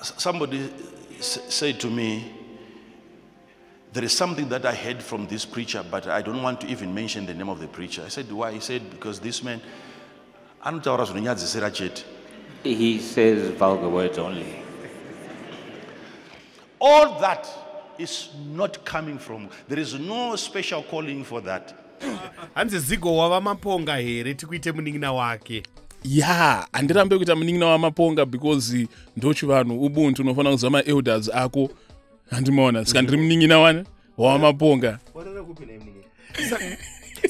Somebody said to me, there is something that I heard from this preacher, but I don't want to even mention the name of the preacher. I said, why? He said, because this man, anotaura zvinonyadzisira chete. He says vulgar words only. All that is not coming from, there is no special calling for that. Hanzi Zigo wava Maponga here tikuite munin'ina wake? Ya, handirambe kuita munin'ina waMaponga because ndochivanhu, ubuntu, unofanira kuziva maelders ako, handimaona. Saka ndiri munin'ina wani waMaponga.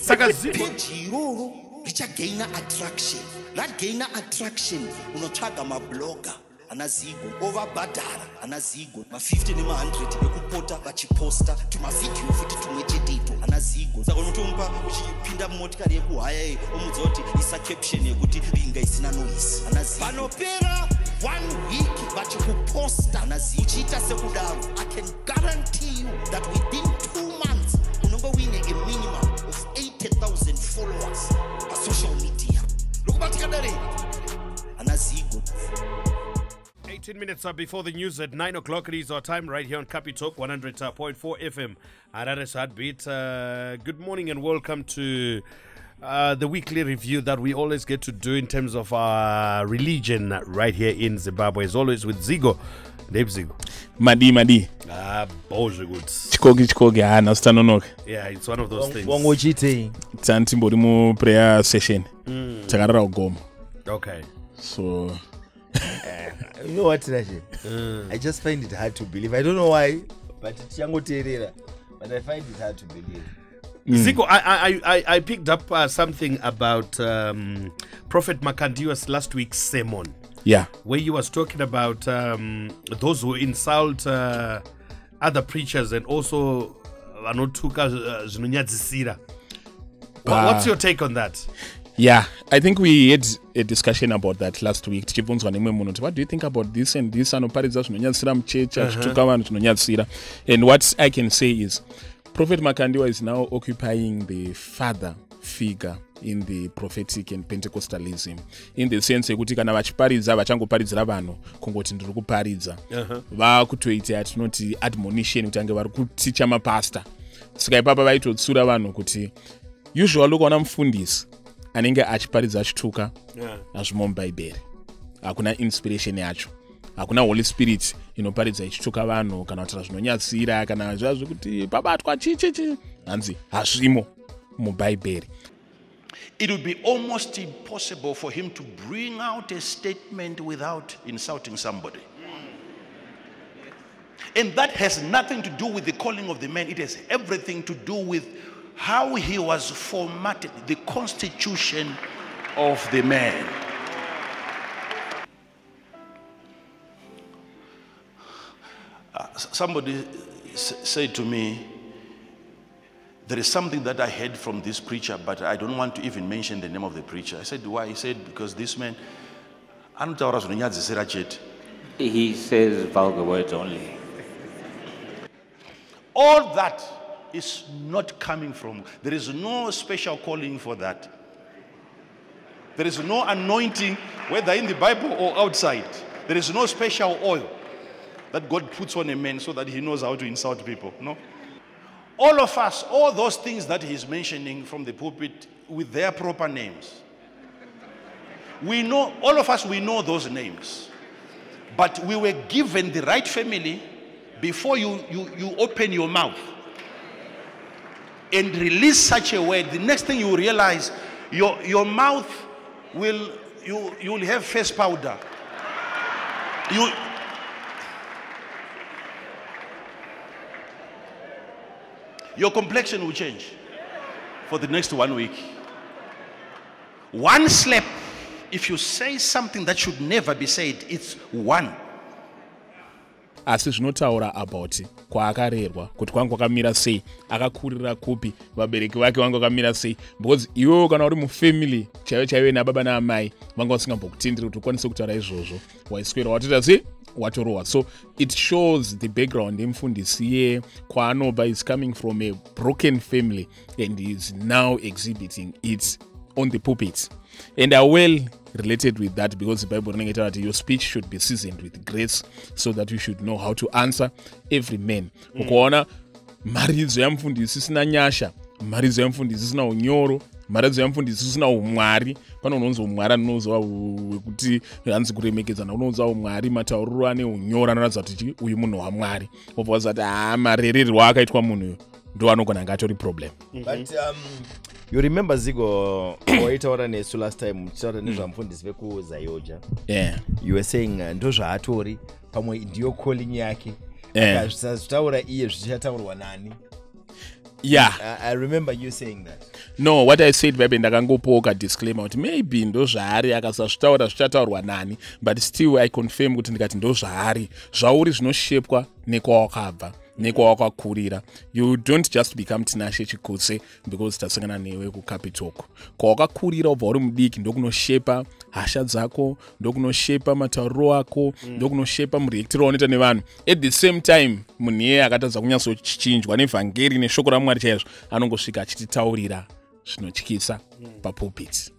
Saka Zigo, Peji iroro richagaina attraction, ragaina attraction, unotsvaga mablogger ana Zigo, ovabhadhara ana Zigo ma50 nema100 ekupota vachiposta tumavhidhiyo futi tumwe cheteito ana Zigo. Saka unotomupa uchipinda mumotikari yekuhaya iyi, omudza kuti isa caption yekuti "Binga isina noise", ana Zigo. Panopera one week vachikuposta ana Zigo uchiita sekudaro, I can guarantee you that within 2 months unonge uine a minimum of 80,000 followers pasocial media. Ndokubatika dare ana Zigo. 18 minutes before the news at 9 o'clock. It is our time right here on Capitalk 100.4 FM, Harare's Heartbeat. Good morning and welcome to the weekly review that we always get to do in terms of our religion right here in Zimbabwe. As always with Zigo. Dave Zigo. Madi madi. Ah, Boje good. Chikogi chikogi, haana sitanonoka. Yeah, it's one of those things. Wangu uchiitei? Tani timbori muprayer session, takarara kugoma. So You know what, Rashe? I just find it hard to believe. I don't know why, but tichangoteerera, but I find it hard to believe. Zigo, I picked up something about Prophet Makandiwa's last week's sermon, where he was talking about those who insult other preachers and also vanotuka zvinonyadzisira. What's your take on that? Yeah, I think we had a discussion about that last week, tichibvunzwa nemumwe munhu kuti, "What do you think about this and this, anoparidza zvinonyadzisira muchechi, achituka vanhu zvinonyadzisira?" And what I can say is Prophet Makandiwa is now occupying the father figure in the prophetic and Pentecostalism, in the sense yekuti kana vachiparidza, vachangoparidzira vanhu kungoti ndiri kuparidza, vakutoita yatinoti admonition, kuti ange vari kuticha mapasta. Saka ipapa vaitotsura vanhu kuti usually ukaona mufundisi anenge achiparidza achituka, hazvimo mubhaibheri, hakuna inspiration yacho, hakuna Holy Spirit inoparidza ichituka vanhu kana kutaura zvinonyadzisira kana zviya zvekuti pabatwa chichichi, hanzi hazvimo mubhaibheri. It would be almost impossible for him to bring out a statement without insulting somebody. And that has nothing to do with the calling of the man, it has everything to do with how he was formatted, the constitution of the man. Somebody said to me, there is something that I heard from this preacher, but I don't want to even mention the name of the preacher. I said, why? He said, because this man, anotaura zvinonyadzisira chete. He says vulgar words only. All that is not coming from, there is no special calling for that. There is no anointing, whether in the Bible or outside. There is no special oil that God puts on a man so that he knows how to insult people. No. All of us, all those things that he's mentioning from the pulpit with their proper names, we know, all of us, we know those names. But we were given the right family before you open your mouth and release such a word. The next thing you realize, your mouth will, you will have face powder. Your complexion will change for the next one week. One slap, if you say something that should never be said, it's one. Asi zvinotaura about kwaakarerwa, kuti kwanga kwakamira sei, akakurira kupi, vabereki vake vanga vakamira sei, because iwewo kana uri mufamily chaivo chaivo nababa naamai vanga vasingambokutenderi kuti ukwanise kutaura izvozvo, waiswera watoita sei, watorohwa. So it shows the background yemufundisi ye kwaanobva is coming from a broken family and is now exhibiting it on the pulpit. And I well related with that, because the Bible rinenge itaura kuti your speech should be seasoned with grace so that you should know how to answer every man. Ukaona mharidzo yamufundisi isina nyasha, mharidzo yamufundisi isina unyoro, mharidzo yamufundisi isina umwari, pane unonzi umwari anonozwa wekuti hanzi kuremekedzana, unonzwa umwari, matauriro ane unyoro anoratidza kuti uyu munhu waMwari. Wobva waziva kuti haa, marererwo akaitwa munhu uyu ndo anogona anga atori problem. But you remember, Zigo, waitaura nesu last time uchitaura nezvamufundisi vekuZayoja. You were saying ndo zvaatori, pamwe ndiyo calling yake. Akazvisazvitaura iye, zvichataurwa nani? I remember you saying that. No, what I said babe, ndakangopoka disclaimer kuti maybe ndo zvaari, akasazvitaura zvichataurwa nani? But still I confirm kuti ndikati ndo zvaari, zvauri zvinoshepwa nekwawakabva, nekwawakakurira. You don't just become Tinashe Chikutse because tasangana newe kuCapitalk. Kwawakakurira ubva uri mudiki ndokunoshepa hasha dzako, ndokunoshepa matauriro ako, ndokunoshepa mureactiro waunoita nevanhu. At the same time, munhu iyeye akatadza kunyatsochinjwa nevhangeri neshoko raMwari chaizvo, anongosvika achititaurira zvinotyisa papulpit.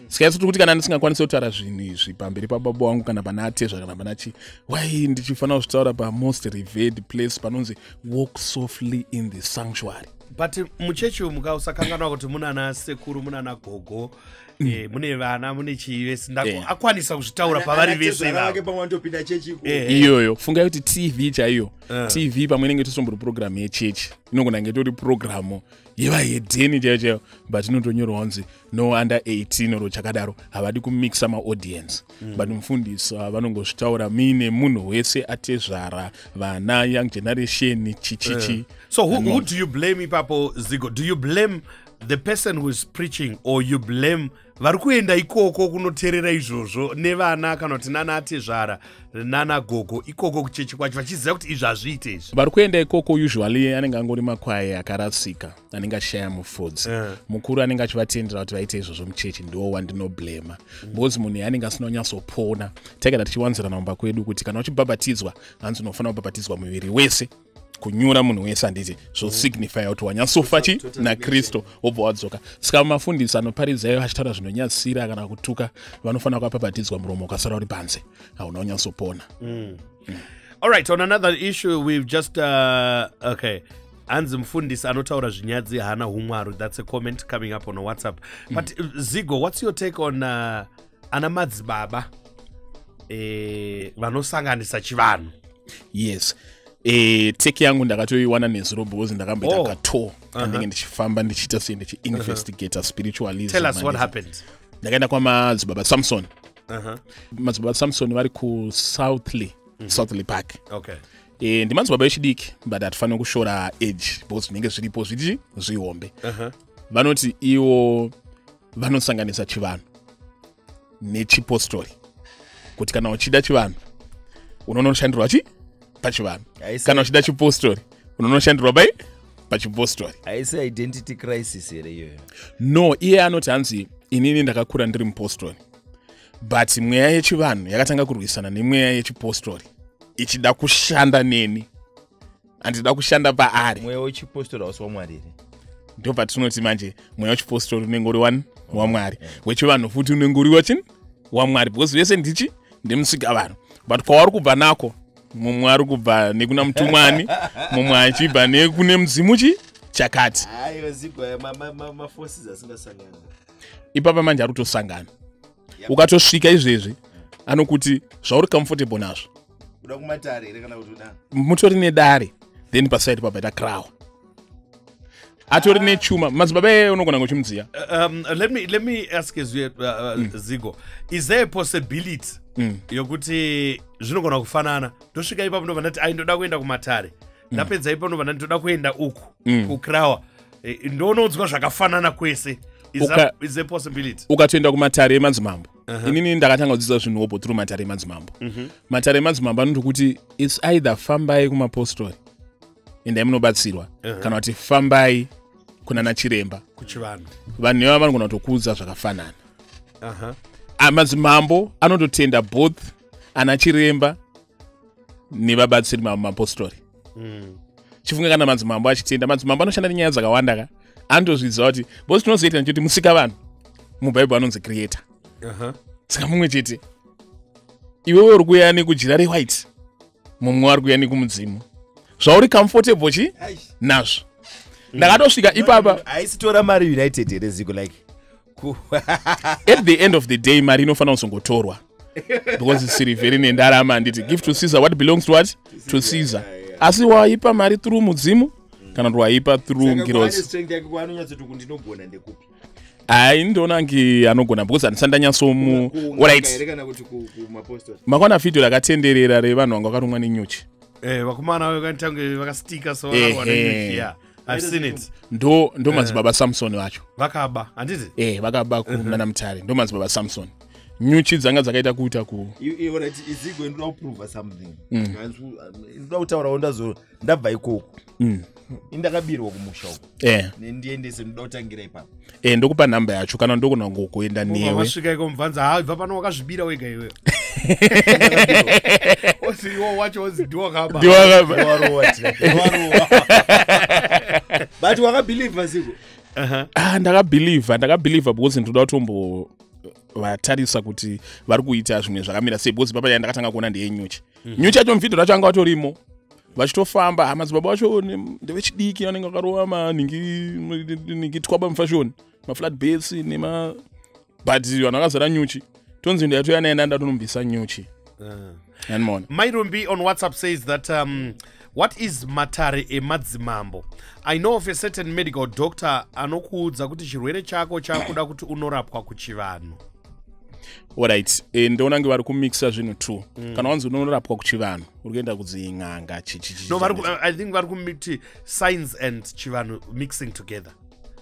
Saka isu tiri kuti kana ndisingakwanisi kutaura zvinhu izvi pamberi pababa wangu kana pana atezva kana pana chi, why ndichifanira kuzvitaura pamost revered place panonzi "Walk softly in the sanctuary"? But muchechi umu usakanganwa kuti muna ana sekuru, muna ana gogo, mune vana, mune chii vese. Akwanisa kuzvitaura pavari vese ivavo. Vake pamwe vanotopinda chechi. Iyoyo fungai kuti TV chaiyo, TV pamwe inenge tosombori program yechechi, inogona kunge itori programu yevahedheni chaiyo chaiyo, but inotonyorwa kunzi no under 18 oro chakadaro. Havadi kumixa maaudience. But mufundisi vanongozvitaura muine munhu wese, atezvara, vana, young generation, chichichi. So who do you blame ipapo, Zigo? Do you blame the person who is preaching, or you blame vari kuenda ikoko kunoteerera izvozvo nevana, kana kuti nana atezvara nana gogo ikoko kuchechi kwacho, vachiziva kuti izvi hazviite izvi? Vari kuenda ikoko usually anenge angori makwai akarasika, anenge achishaya mufudzi. Mukuru anenge achivatendera kuti vaite izvozvo muchechi ndo wandinoblema, because munhu anenge asina kunyatsopona. Taigara tichiwanzirana mumba kwedu kuti kana uchibhabhatidzwa, hanzi unofanira kubhabhatidzwa muviri wese, kunyura munhu wese, handiti? Zvosignifya kuti wanyatsofa chi naKristu, wobva wadzoka. Saka mafundisi anoparidzayo achitaura zvinonyatsira kana kutuka, vanofanira kuvabhabhatidzwa muromo ukasara uri panze, hauna kunyatsopona. All right, on another issue, we've just okay, hanzi mufundisi anotaura zvinyadzi haana umwari. That's a comment coming up on WhatsApp. But Zigo, what's your take on ana madzibaba vanosanganisa chivanhu? Yes, take yangu ndakatoiwana nezuro because ndakamboita katour kandinge ndichifamba, ndichiita sei, ndichiinvestigata spiritualism. Tell us what happened. Ndakaenda kwamadzibaba Samson. Madzibaba Samson vari kuSouthley, Southley Park. Ndimadzibaba echidiki, but hatifaniri kushora age because zvinenge zviripo zviti zvihombe. Vanoti ivo vanosanganisa chivanhu nechipostori, kuti kana uchida chivanhu unonoshandirwa chi pachivanhu, kana uchida chipostori unonoshandirwa pai pachipostori. Haisi identity crisis here iyoyo? No, iye anoti hanzi inini ndakakura ndiri mupostori, but mweya yechivanhu yakatanga kurwisana nemweya yechipostori ichida kushanda neni, handida kushanda paari. Mweya wechipostori hausi waMwari here? Ndo patinoti manje mweya wechipostori unenge uri wani waMwari, wechivanhu futi unenge uri wachini waMwari, because vese ndichi ndimusika vanhu. But kwavari kubva nako, mumwe ari kubva nekuna mutumwani, mumwe achibva nekune mudzimu chi chakati. Aiwa Zigo, maforces asingasangani. Ipapa manje ari kutosangana. Ukatosvika izvezvi anokuti zvauri comfortable nazvo. Uda kumatare here kana kuti uda? Mutori nedare, then paside papaita krawa, atori nechuma. Madzibaba iye unogona kuchimudziya. Let me ask you, Zigo, is there a possibility yokuti zvinogona kufanana? Ndosvika ipapo, ndobva ndati ai, ndoda kuenda kumatare, ndapedza ipapo ndobva ndati ndoda kuenda uku kukrawa. Ndononzwa zvakafanana kwese. Is is there a possibility? Ukatoenda kumatare emadzimambo, inini ndakatanga kudzidza zvinhu hobho through matare emadzimambo. Matare emadzimambo anotokuti it's either fambai kumapostori, endai munobatsirwa, kana kuti fambai kuna nachiremba. Kuchivanhu. Vanhu ivava vanogona kutokuudza zvakafanana. Madzimambo anototenda both ana chiremba nevabatsiri mapostori. Chifunga kana madzimambo achitenda, madzimambo anoshanda nenyaya dzakawanda ka, anotozviziva kuti, because tinozoita nechekuti musika vanhu Mubhaibheri anonzi creator. Saka mumwe chete. Iwewe uri kuuya nekujira rewhite, mumwe ari kuuya nekumudzimu. Zvauri comfortable chi nazvo. Ndakatosvika ipapa. Haisitora mari united here, Zigo, like At the end of the day mari inofanira kuzongotorwa because sirivheri nendarama, handiti? Give to Caesar what belongs to what? To Caesar. Asi waipa mari through mudzimu kana kuti waipa through ngirozi? Strength yake kwaanonyatsoti kundinogona ndekupi? Hai, ndoona nge anogona because handisati ndanyatsomu. Alright. Here kana kuti kumapostori? Makaona vhidhio rakatenderera revanhu vanga vakarumwa nenyuchi? Eh, vakomana vakatange vakastika so vakarwa nenyuchi. Yeah, I've seen it. Ndo madzibaba Samson vacho. Vakaba, handiti? Eh, vakaba kunana Mutare. Ndo madzibaba Samson. Nyuchi dzanga dzakaita kuita ku Alright, iZigo, ndoda kuprova something. Ndoda kutaurawo, ndazo ndabva ikoko. Indakabirwa kumusha uko. Nendiendese, ndoda kutangira ipapo. Eh, ndokupa nhamba yacho kana ndogona kuenda newe. Wasvika iko mubvanza, ha, ibva pano, wakazvibira wega iwewe. Ozi iwo wacho ozi ndiwakaba. Ndiwakaba. Warowa, warowa, but wakabhilivha, Zigo? Ah, ndakabhilivha because ndoda kutombo vatarisa kuti vari kuita zvimwe zvakamira sei, because papa ndakatanga kuona ndeyenyuchi. Nyuchi yacho muvhidhio racho anga vatorimo vachitofamba. Madzibaba vacho ndevechidiki, vanenge vakarova manhingi nhingi twaba mufashoni, maflat base nema, but vanhu vakazara nyuchi. Tonzi ndatoya naye, ndatonombisa nyuchi, andimaona. Mairumbi on WhatsApp says that what is matare emadzimambo? I know of a certain medical doctor anokuudza kuti chirwere chako chakuda kuti unorapwa kuchivanhu. Alright, e, ndoona nge vari kumixa zvinhu two. Kana wanzi unorapwa kuchivanhu, uri kuenda kudzin'anga. No, I think vari kumiti science and chivanhu mixing together.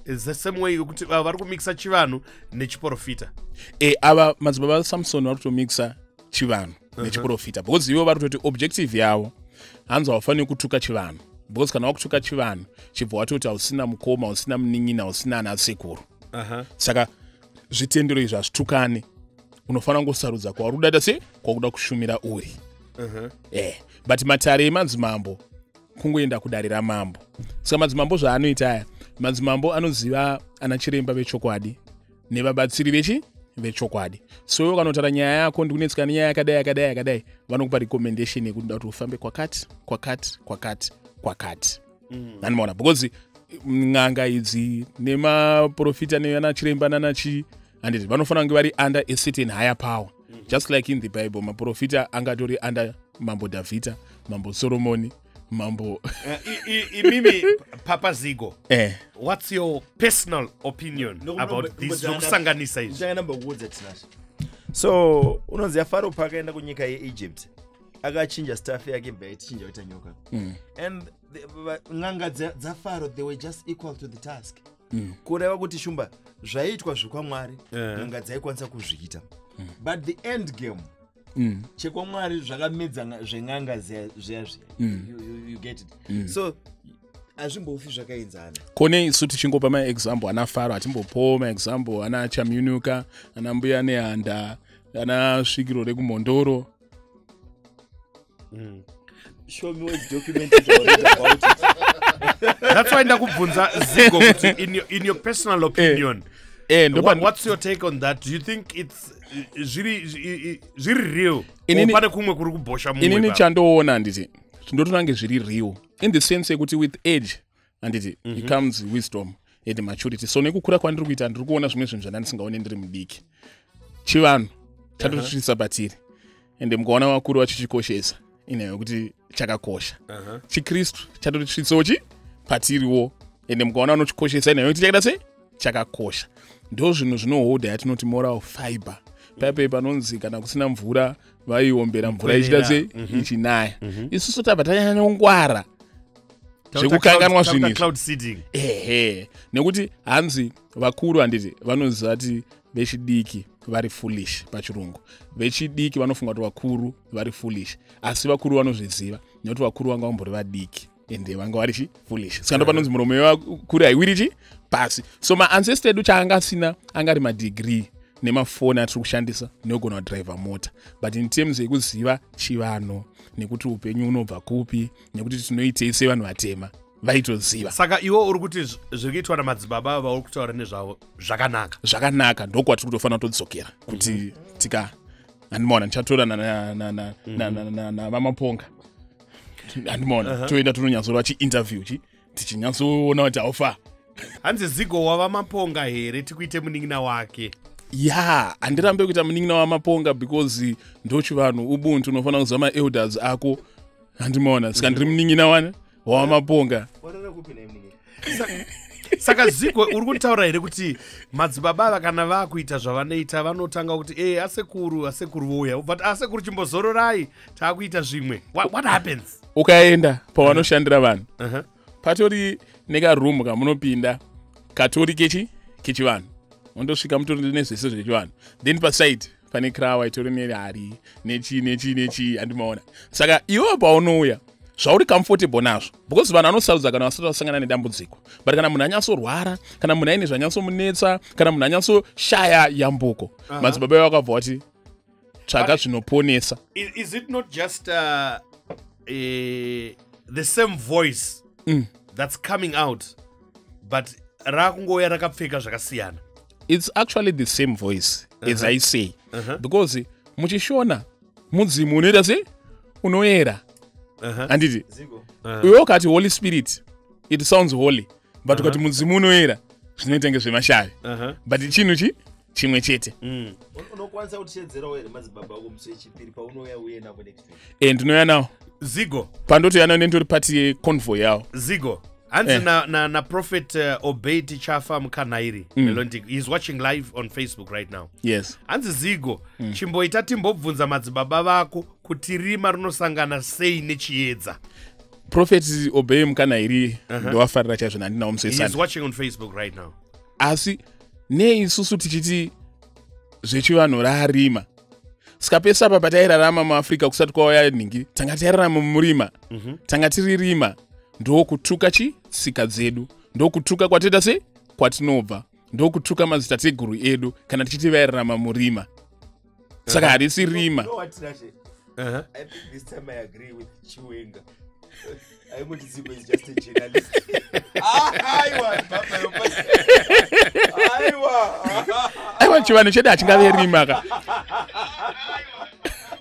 Is the same way yokuti vari kumixa chivanhu nechiprofita. E, ava madzibaba vaSamson vari kutomixa chivanhu nechiprofita because ivo vari kutoti objective yavo hanzi haufaniri kutuka chivanhu, because kana wakutuka chivanhu chibva watoti hausina mukoma, hausina munin'ina, hausina ana sekuru. Saka zvitendero izvi hazvitukani. Unofanira kungosarudza kwauri kuda se kwakuda kushumira uri. Eh, but matare emadzimambo kungoenda kudare ramambo. Saka madzimambo zvaanoita aya, madzimambo anoziva ana chiremba vechokwadi nevabatsiri vechi vechokwadi. So iwe ukanotaura nyaya yako, ndikunetseka nenyaya yakadai, yakadai, yakadai, vanokupa recommendation yekuti nda kuti ufambe kwakati, kwakati, kwakati, kwakati. Nanimaona because n'anga idzi nemaprofita neana chiremba nanachi, handiti, vanofanira kunge vari under a certain higher power, just like in the Bible maprofita angatori under Mambo Dhavhidha, Mambo Solomoni, Mambo Imimi Papa Zigo, eh. what's your personal opinion about this, zvokusanganisa izvi? Ndichange ndambokuudza, Tinashe. So unoziva Faro paakaenda kunyika yeEgypt, akachinja staff yake, bva yaichinja kuita nyoka. And n'anga dzaFaro, they were just equal to the task. Kureva kuti, Shumba, zvaiitwa zvekwamwari, n'anga dzaikwanisa kuzviita, but the end game chekwamwari zvakamedza zven'anga ziya zviya zviya. You get it? So hazvimbofi zvakaenzana. Kone isu tichingopa maexample ana Faro, hatimbopowo maexample ana Chamunuka, ana Mbuya Nehanda, ana svikiro rekuMhondoro? Show me where it's documented or read about it. That's why ndakubvunza, Zigo, kuti in your personal opinion, eh, what's your take on that? Do you think it's zviri real or pane kumwe kuri kubhosha mumwe Inini baba? Chandoona, handiti, ndotoona nge zviri real in the sense yekuti with age, handiti, it comes wisdom and maturity. So nekukura kwandiri kuita, ndiri kuona zvimwe zvinhu zvandandisingaone ndiri mudiki. Chivanhu chatosvitsa patiri, ende mukaona vakuru vachichikoshesa, inyaya yekuti chakakosha. Chikristu chatotisvitsawo chi patiriwo, ende mukaona vanochikoshesa, inyaya yekuti chakaita sei, chakakosha. Ndo zvinhu zvinohodha yatinoti moral fiber. Paipai panonzi kana kusina mvura vaiombera mvura ichiita sei, ichinaya. Isusu tabva tanyanyongwara zvekukanganwa zvinhu izvi. Cloud seeding. Ehe, nekuti hanzi vakuru, handiti, vanoziva kuti vechidiki vari foolish. Pachirungu vechidiki vanofunga kuti vakuru vari foolish, asi vakuru vanozviziva nekuti vakuru vanga vambori vadiki ende vanga vari chi foolish. Saka ndo panonzi muromo wevakuru haiwiri chi pasi. So maancestor edu chaanga asina anga ari madegree nemafoni atiri kushandisa nekugona kudhiraivha mota, but in terms yekuziva chivanhu nekuti upenyu unobva kupi nekuti tinoitei sevanhu vatema, Vaitoziva. Saka iwe uri kuti zviri kuitwa namadzibaba vauri kutaura nezvavo zvakanaka? Zvakanaka, ndokwatiri kutofanira kutodzokera kuti tika handimaona ndichatora navamaponga, handimaona, toenda tononyatsorova chiinterview chi tichinyatsoona kuti haufa. Hanzi Zigo wava Maponga here, tikuite munin'ina wake? Ya, handirambe kuita munin'ina wamaponga because ndochivanhu, ubuntu, unofanira kuziva maelders ako, handimaona. Saka ndiri munin'ina wani wawamaponga. Saka Zigo, uri kutaura here kuti madzibaba ava kana vaakuita zvavanoita vanotanga kuti e asekuru, asekuru vouya, but asekuru chimbozororai, taakuita zvimwe? What happens? Ukaenda pavanoshandira vanhu, patori nekarumu kamunopinda katori kechi kechivanhu, undosvika mutori nezvese zvechivanhu, then paside pane krawa itori nehari nechi nechi nechi, handimaona. Saka iwewe paunouya zvauri comfortable nazvo, because vanhu vanosarudza kana vasati vasangana nedambudziko, but kana munhu anyatsorwara, kana munhu aine zvanyatsomunetsa, kana munhu anyatsoshaya yambuko, madzibaba ivo vakabva vati tsvaga zvinoponesa. Is it not just the same voice that's coming out, but rakungouya rakapfeka zvakasiyana? It's actually the same voice, as I say, because muchishona mudzimu unoita sei? Unoyera, handiti? Iwe ukati Holy Spirit, it sounds holy, but ukati mudzimu unoyera zvinoita nge zvemashavi, but chinhu chi chimwe chete. Unokwanisa kutishedzerawo here madzibaba ako musi wechipiri paunouya uye navo next week? E, ndinouya nawo. Zigo. Pandotouya nawo nendori pati yeconvoy yawo. Zigo, hanzi na Prophet Obey Tichafa Mukanairi, Melontic, he's watching live on Facebook right now. Hanzi Zigo, chimboita timbobvunza madzibaba vako kuti rima rinosangana sei nechiedza. Prophet Obey Mukanairi ndovafarira chaizvo, nandinawo musi He is weSunday. watching on Facebook right now. Asi nei isusu tichiti zvechivanhu raarima? Saka pese apa patairarama muAfrica kusati kwauya nhingi, tanga tairarama murima, tanga tiri rima. Ndokutuka chi tsika dzedu, ndokutuka kwatoita se kwatinobva, ndokutuka madzitateguru edu kana tichiti vairarama murima. Saka harisi rima. You know what, Tinashe? I think this time I agree with Chiwenga. Aingoti Zigo is just a journalist. Ah, aiwa, baba aiwa. Aiwa, chivanhu chedu hachingave rima ka.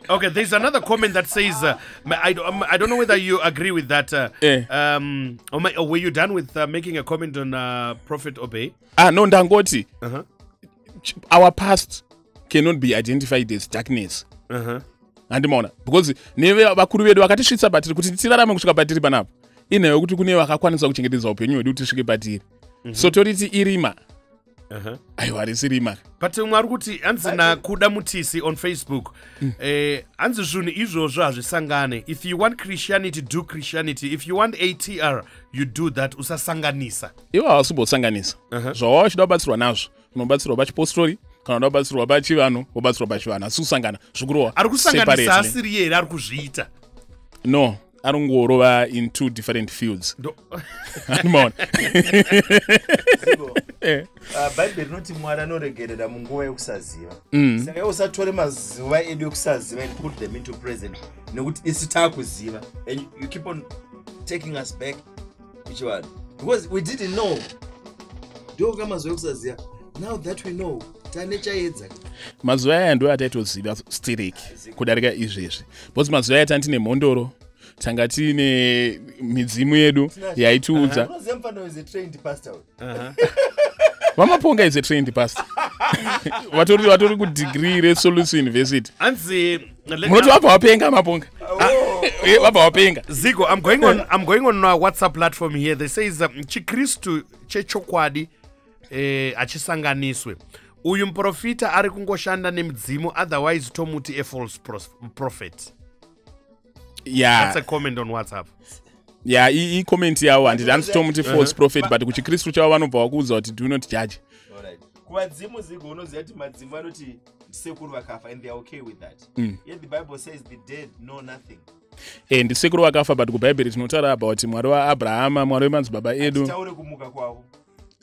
Okay, there's another comment that says, I don't know whether you agree with that. Or were you done with making a comment on Prophet Obey? Ah no, ndangoti our past cannot be identified as darkness, handimaona, because neve vakuru vedu vakatisvitsa patiri kuti tirarame kusvika patiri panapa, inhau yekuti kune vakakwanisa kuchengetedza upenyu hwedu kuti tisvike patiri. So toriti irima? Aiwa, harisi rima. But umwe ari kuti, hanzi naKuda Mutisi on Facebook, hanzi zvinhu izvozvo hazvisangane. If you want Christianity, do Christianity. If you want ATR, you do that. Usasanganisa. Ivo havasi kumbosanganisa. Zvawava uchida kubatsirwa nazvo, unobatsirwa pachipostori, kana unoda kubatsirwa pachivanhu, wobatsirwa pachivanhu. Asi kusangana zvikurohwa Ari kusanganisa separately. asiri here ari kuzviita? No, ari kungorova in two different fields, handimaona. Zigo, Bhaibheri rinoti Mwari anoregerera munguva yekusaziva. Saka iwe usatore mazuva edu ekusaziva and put them into present, nekuti isu taakuziva and you keep on taking us back kuchivanhu because we didn't know. Ndoka mazuva ekusaziva. Now that we know, tane chaedza. Mazuva aya ndo ataitoziva stereki kudarika izvezvi, because mazuva aya tanga tine mhondoro, tanga tiine midzimu yedu yaitiudza. Unoziva mufana is a trained pastor uyu. VaMaponga is a trained pastor, vatori kudegree reSolusi University. Hanzi Munoti vabva vapenga Maponga? Vabva vapenga. Zigo, I'm going on WhatsApp platform here. They says chikristu chechokwadi hachisanganiswe. Uyu muprofita ari kungoshanda nemidzimu, otherwise tomuti a false prophet. That's a comment on WhatsApp. Ya, icomment yavo, handiti? Hanzi tomuti false prophet, but kuchikristu chavo vanobva vakuudza kuti do not judge. Alright. Kuvadzimu, Zigo, unoziva kuti madzimu anoti sekuru vakafa and they are okay with that. Yet the Bible says the dead know nothing. Ndisekuru vakafa, but kubhaibheri tinotaura about Mwari waAbrahama, Mwari wemadzibaba edu. Taure kumuka kwavo.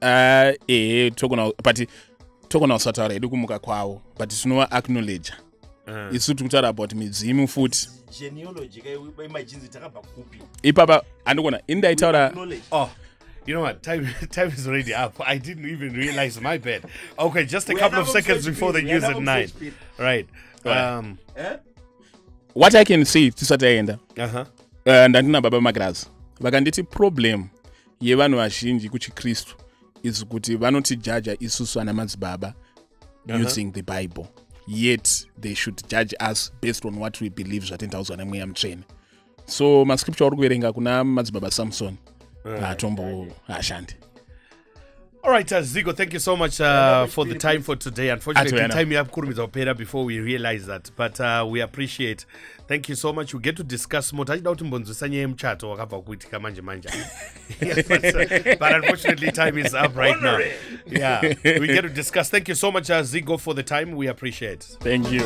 Ah, ehe, togona, but togona kusataura hedu kumuka kwavo, but tinova acknowledge. Isu tiri kutaura about midzimu futi. Genealogy kai takabva kupi? Ipapa andikuona ini ndaitaura. Oh, you know what? Time is already up. I didn't even realize, my bad. Okay, just a couple of seconds before the news at 9. Right. What I can say tisati taenda, ndandina baba Magirazi vakanditi problem yevanhu vazhinji kuchikristu is kuti vanotijaja isusu ana madzibaba using the Bible, yet they should judge us based on what we believe, zvatendaudzwa nemweya mutsvene. So mascripture uri kuverenga kuna madzibaba Samson haatombo haashandi. All right, Zigo, thank you so much for the time for today. Unfortunately, time yakurumidza kupera before we realize that, but we appreciate. Thank you so much. We get to discuss more. Tachida kuti mbonzwisa nyaya yemuchato wakabva kuitika manje manje. Yeah, but unfortunately, time is up right now. Yeah, we get to discuss. Thank you so much, Zigo, for the time. We appreciate. Thank you.